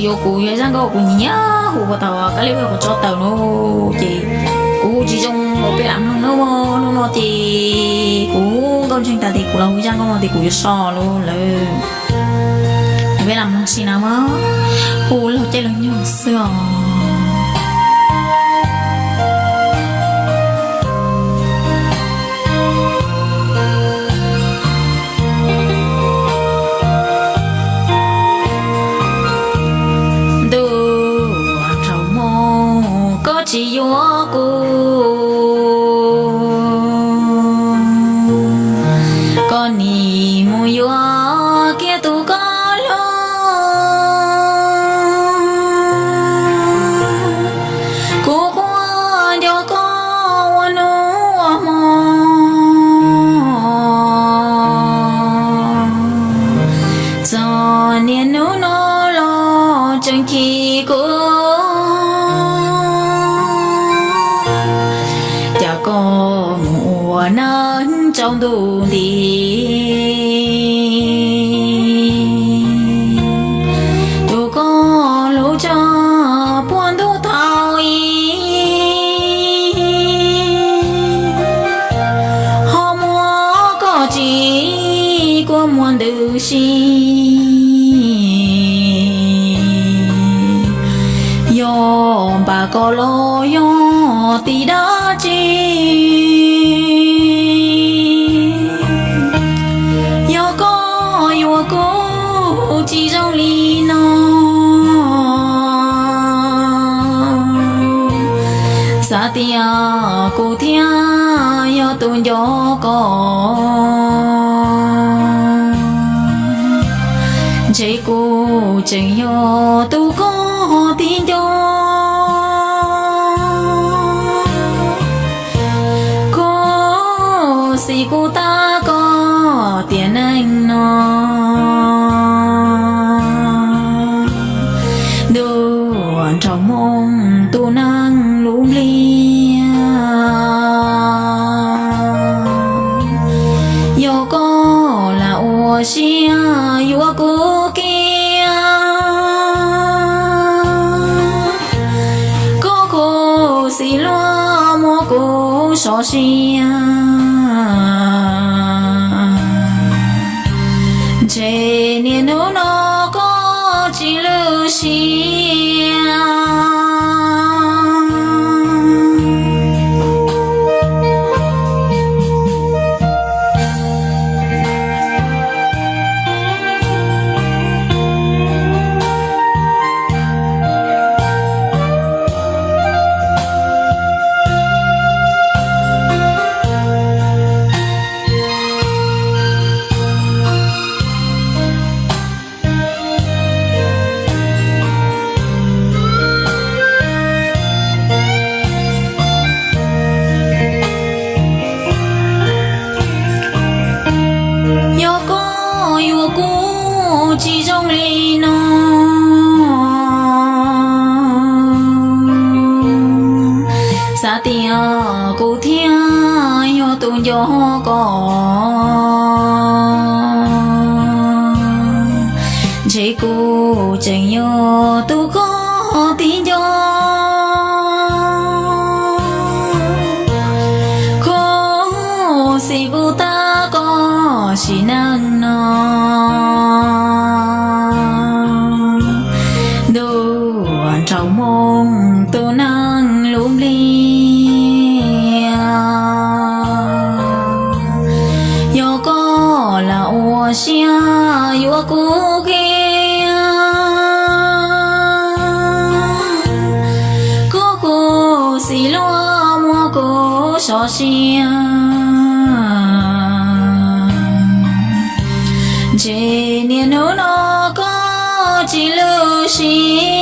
Yuav kuv yog zaj nkauj kuv nyiam nyiam hu puag thaum kab li peb qhov tsob tawm no, ces kuv hu tsis zoo, peb lam mloog nawb mog. Hnub no ces kuv hu nkauj ntseeg tas ces kuv los hu zaj nkauj no ces kuv yuav so lawm. Peb lam mloog si na mog, hu laug caij laug nyoog xwb os. Ntuj, nraug Hmoob, koj tsis yuav kuv, koj nim mus yuav kiag tus koj hlub. Kuv quaj nco koj ua hnub ua hmo, txog niaj hnub no los tseem chim kuv. Cas koj mus ua neej tsaus ntuj nti, tus koj hlub tso puag ntuj thaum ub. Ho muab koj tsim kua muag ntws si, yog npam koj los yog tim dab tsi? Yog koj yuav kuv tsis zoo li no, xav tias kuv thiaj yog tus nco koj, ntshe kuv tseem yog tus koj tib nco. Khuv xim kuv tab koj tiam neej no, ntuj, nraug Hmoob tus neeg lub npliag. Yog koj lam ua siab yuav kuv kiag, koj khuv xim luag muab kuv sov sia, ntshe niaj hnub no koj tsis lwj siab. Yog koj yuav kuv tsis zoo li no, xav tias kuv thiaj yog tus nco koj, ntshe kuv tseem yog tus koj tib nco. Khuv xim kuv tab koj sim neej no, ntuj, nraug Hmoob tus neeg lub npliag. Yog koj lam ua siab yuav kuv kiag, koj khuv xim luag muab kuv sov sia, ntshe niaj hnub no koj tsis lwj siab.